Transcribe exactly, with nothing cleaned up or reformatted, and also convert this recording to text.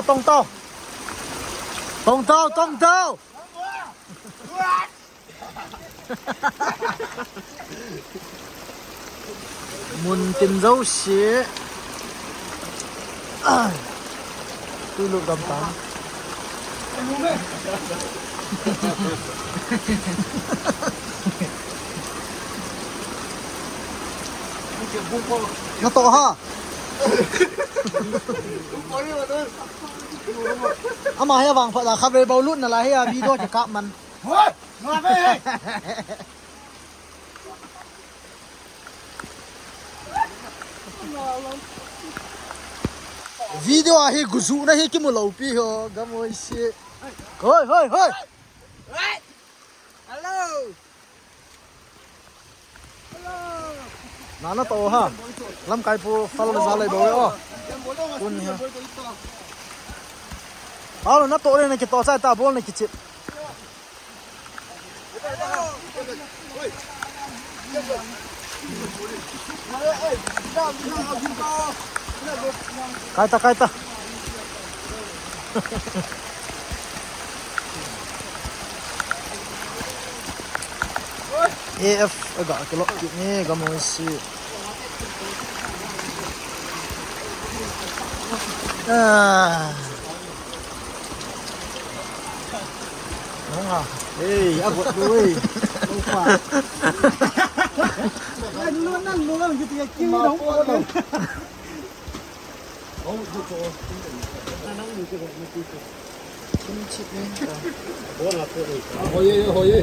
Tong tao. Tong tao, tong tao. Mun tin jouse. Tui lut gam tang. Na to ha. Ama hi vang pha la kha ve bau lut na la hi a video ke kap man. Hoi! Nga ve hei! Video a hi guzu na hi kimu lou pi ho, gamoi si. Hoi, hoi, hoi. Hello. Hello. Na na to ha. Lamkai pu fal le za le bo o. Kun ha. Alo na to le na ki to sai ta bol na ki chip. Kaita, kaita. A F, aga, kilo, ni, gamon si. Ah. Nunga. Ei, agot du ei. Opa. Nanu, nanu, nanu, gitu ya, kiri dong. Hoye, hoye.